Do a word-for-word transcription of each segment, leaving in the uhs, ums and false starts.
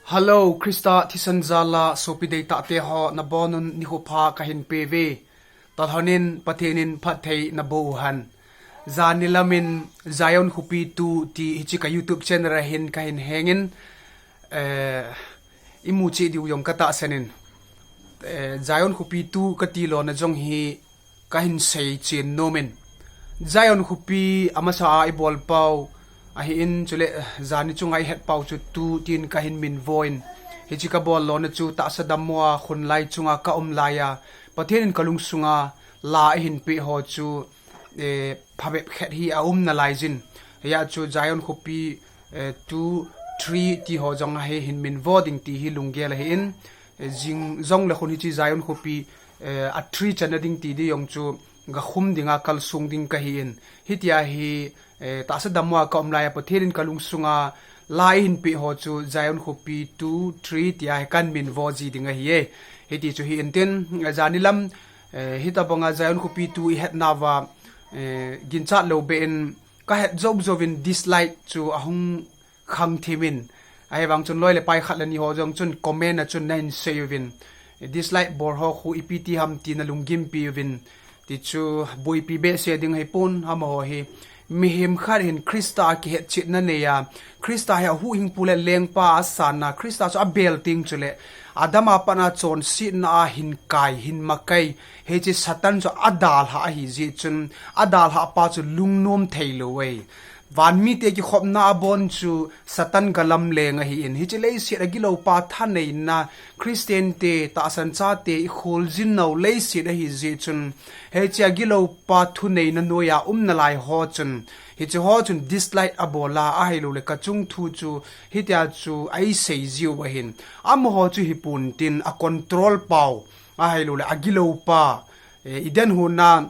Hello, Krista thisan jala sopi deitah te ho, nabonun nikho pha kahin peuve. Talhonin Pathen in phatthei naboh u hen. Jani lamin Zion Khopi two ti hiche ka YouTube channel a hin kahin hengin, eh, imu cheh diu jong katahsan in. Eh, Zion Khopi two kati lona jong hi kahin seichen nomin. Zion Khopi amasa a ibol pau ahin, chule, eh, jani chunga ihet pau chu two tin kahin minvoin. Hiche kabol lona chu tahsa dammo a khun lai chunga kaum laiya Pathen in kalungsunga la eihin peh ho chu, eh, phabep khat hi aum nalai jin. Hia chu Zion Khopi, eh, two, three ti ho jong ahi hin minvo ding ti hi lunggel ahin, eh, jing jongle khun hiche Zion Khopi, eh, a three channa ding ti di jong chu gakhum dinga kalsung ding kahin. Hitia hi, eh, tahsa dammo a kaum laiya Pathen in kalungsunga la eihin peh ho chu Zion Khopi two, three tia hi kahin minvo ji ding ahi e. Hiti chu hi intin, eh, jani lam, eh, hitabanga Zion Khopi two ihet nauva, eh, ginchat lou beh in kahet jou jouvin dislike chu ahung khang thimin. Ahivang chun loi le pai khat le ni ho jong chun comment a chun nahin sei uvin. Dislike bol ho khu ipi ti ham ti nalunggimpi uvin. Ti chu boipi behseh ding ahipon, amaho hi mihem khat hin Krista a kihetchetna neiya, Krista hi ahuhhingpu le lengpa asanna, Krista chu abel teng chule Adam a pat a chonsetna a hin kai, hin makai, hiche Satan chu adalhah ahi jeh chun, adalhah pa chu lungnom theilou e. Vanmite kikhopna abon chu Satan galamleng ahin, hiche leiset a giloupa thaneina, Christian te, tahsan chate ikholjin nau leiset ahi jeh chun, hiche a giloupa thuneina noiya um nalai ho chun, hiche ho chun dislike abol a, ahilouleh kachung thu chu hitia chu eisei jiu ahin. Amaho chu hipon tin a control pau, ahilouleh agiloupa, eh, Eden hon a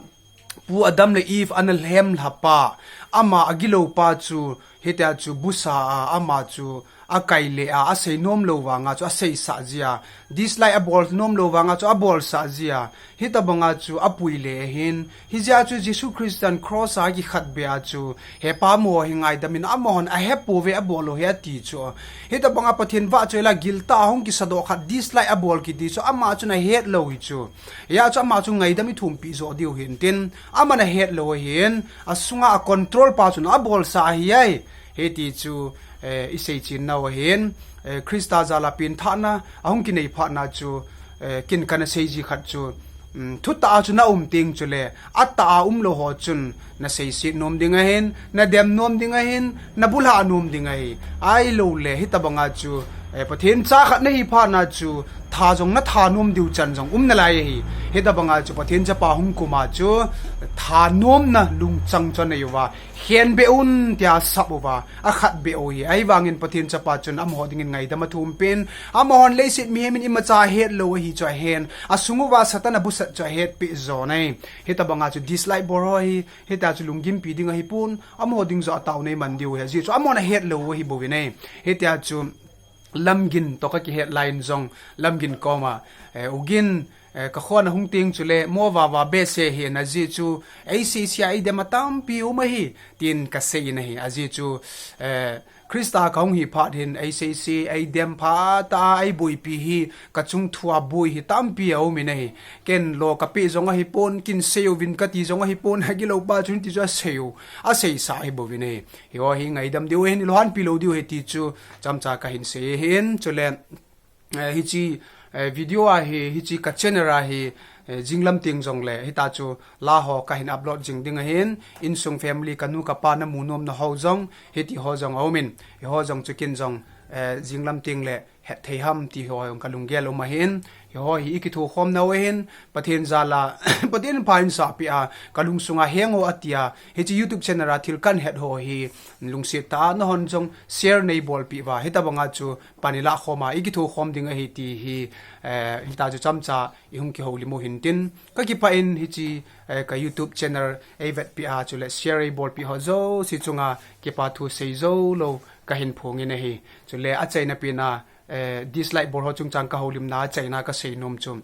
Pu Adam le Eve ana lhemlha pa, ama agiloupa chu hitia chu busa a, ama chu akai le a, asei nom lou vanga chu aseisah jia, dislike abol nom lou vanga chu abolsah jia, hitabanga chu apui le ahin. Hijeh a chu Jesu Christan cross a kikhetbe a chu, He Pa, amaho hi ngaidam in, amahon ahepouve, abol u ahi ati chu. Hitabanga Pathen vahchoila giltah a hung kisadoh khat dislike abol kiti chu ama chun ahet lou hi chu. Hia chu ama chu ngaidam ithumpi jo diu hintin, aman ahet lou ahin, asunga a control pa chun abolsah ahi e. Hiti chu, eh, iseichen nau ahin, eh, Krista jala pengthahna ahung kinei phatna chu, eh, ken kana seiji khat chu, um, thutah a chu naum teng chule, atah a umlou ho chun naseiset nom ding ahin, nadem nom ding ahin, nabulhah nom ding ahi. Ahilouleh hitabanga chu, eh, Pathen cha khat nahi phatna chu tha jong natha nom diu chan jong um nalai ahi. Hitabanga chu Pathen chapa hung kum a chu thanomna lungchang chu anei uva, khenbeh un tia asap uva, akhatbeh u ahi. Ahivangin Pathen chapa chun amaho dingin ngaidam athumpen, amahon leiset mihem in imacha ahet lou ahi chu ahen, asung uva Satan abusat chu ahetpeh jon ahi. Hitabanga chu dislike bol ho hi, hitia chu lunggimpi ding ahipon, amaho ding joh a taona iman diu ahi, ajeh chu amahon ahet lou ahi bouvin ahi. Hitia chu Lamgin toh kakihet laiyin jong, Lamgin koma, eh, U Gin, eh, kakhon ahung teng chule, mo vava behseh hih in, ajeh chu, eisei sei a eidem a tampi um ahi, tin kasei in ahi, ajeh chu, eh, Krista kahung hi phat hin, eisei sei, eidem phatah a, eiboipi hi, kachung thua boi hi tampi aumin ahi. Ken lo kapeh jong ahipon, ken sei uvin kati jong ahipon, agiloupa chun ti chu asei u, aseisah ahi bouvin ahi. Hiho hi ngaidam diu ahin, ilunghanpi lou diu ahi ti chu chomcha kahin sei ahin, chule, eh, hiche, eh, video a hi, hiche ka channel a hi, eh, jinglam teng jongle, hitia chu la ho kahin upload jing ding ahin, insung family kanu kapa namu nomna ho jong, hiti ho jong aumin, hiho jong chu ken jong, eh, jinglam tengle, hetthei ham ti ho jong kalunggel um ahin, hiho hi ikithokhom nau ahin, Pathen jala, Pathen in pha eihin sapeh a, kalungsunga heng ho atia, hiche YouTube channel a thil kahin het ho hi, lungset tah a nahon jong share neibolpeh uva, hitabanga chu pan ilah khom a, ikithokhom ding ahi ti hi, eh, hitia chu chomcha ihung kihoulim u hintin, kakipah in hiche, eh, ka YouTube channel eivetpeh a, chule share eibolpeh ho jouse chunga kipa thu sei joulou kahin phongin ahi. Chule achaina pen a, eh, dislike bol ho chungchang kahoulimna achaina kasei nom chu,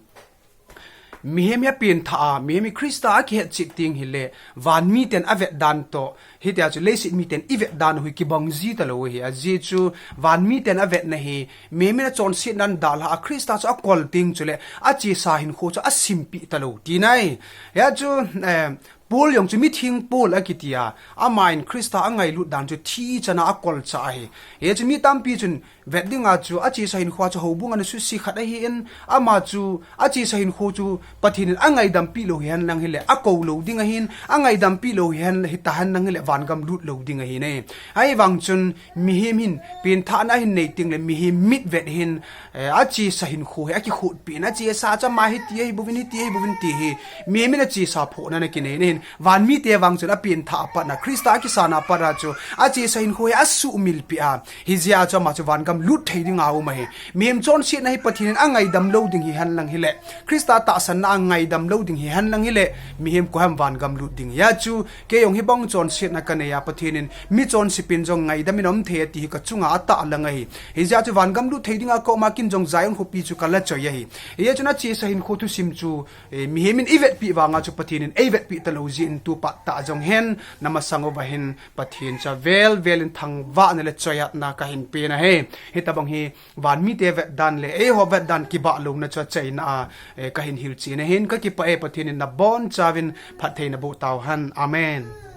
Mihem hi apenthah a, mihem hi Christa akihetchet ding hile, vanmi ten avet dan toh, hitia chu leiset miten ivet dan u hi kibang ji talou ahi. Ajeh chu vanmi ten avetna hi, mihem in achonsetna dalha a Christa chu akol teng chule, achesa hinkho chu asimpeh talou tina ahi. Hia chu, eh, Paul jong chu mitheng Paul akitia, aman Christa angailut dan chu thi chana akolcha ahi. Hia chu mi tampi chun, vet dinga chu achesa hinkho chu houbung ana suse khat ahin, ama chu achesa hinkho chu Pathen in angaidampeh lou hihen lang hile, akou lou ding ahin, angaidampeh lou hihen, hitahen lang hile, vangam lut lou ding ahi ne. Ahivang chun, mihem hin, penthahna ahin nei tengle, mihem mitvet hin, eh, achesa hinkho hi, akikhutpeh in, achesa chu ama hiti ahi bouvin, hiti ahi bouvin ti hi, mihem in achesa phohna ana kinei na hin, vanmite vang chun apenthah apat na, Christa akisan apat a chu, achesa hinkho hi asuhmilpeh a, hijeh a chu ama chu vangam lut thei dinga um ahi. Mihem chonsetna hi Pathen in angaidam lou ding hihen lang hile, Christa tahsanna angaidam lou ding hihen lang hile, mihem koiham vangam lut ding. Hia chu, kei jong hibang chonsetna kanei a Pathen in, mi chonsepen jong ngaidam in aum thei ati hi kachunga atahlang ahi. Hijeh a chu vangam lut thei dinga koima kin jong Zion khopi chu kala choi ahi. Hia chun achesa hinkho thusim chu, eh, mihem in ivetpeh vanga chu Pathen in eivetpeh talou jeh in tu phat tah jong hin, namasang uva hin Pathen chu avel vel in thangvahna le choiatna kahin pen ahi. Hitobang hi vanmite vetdan le eiho vetdan kibah louna chu achaina a, eh, kahin hilchen ahin, kakipah e. Pathen in nabonchauvin phatthei naboh tauhen. Amen.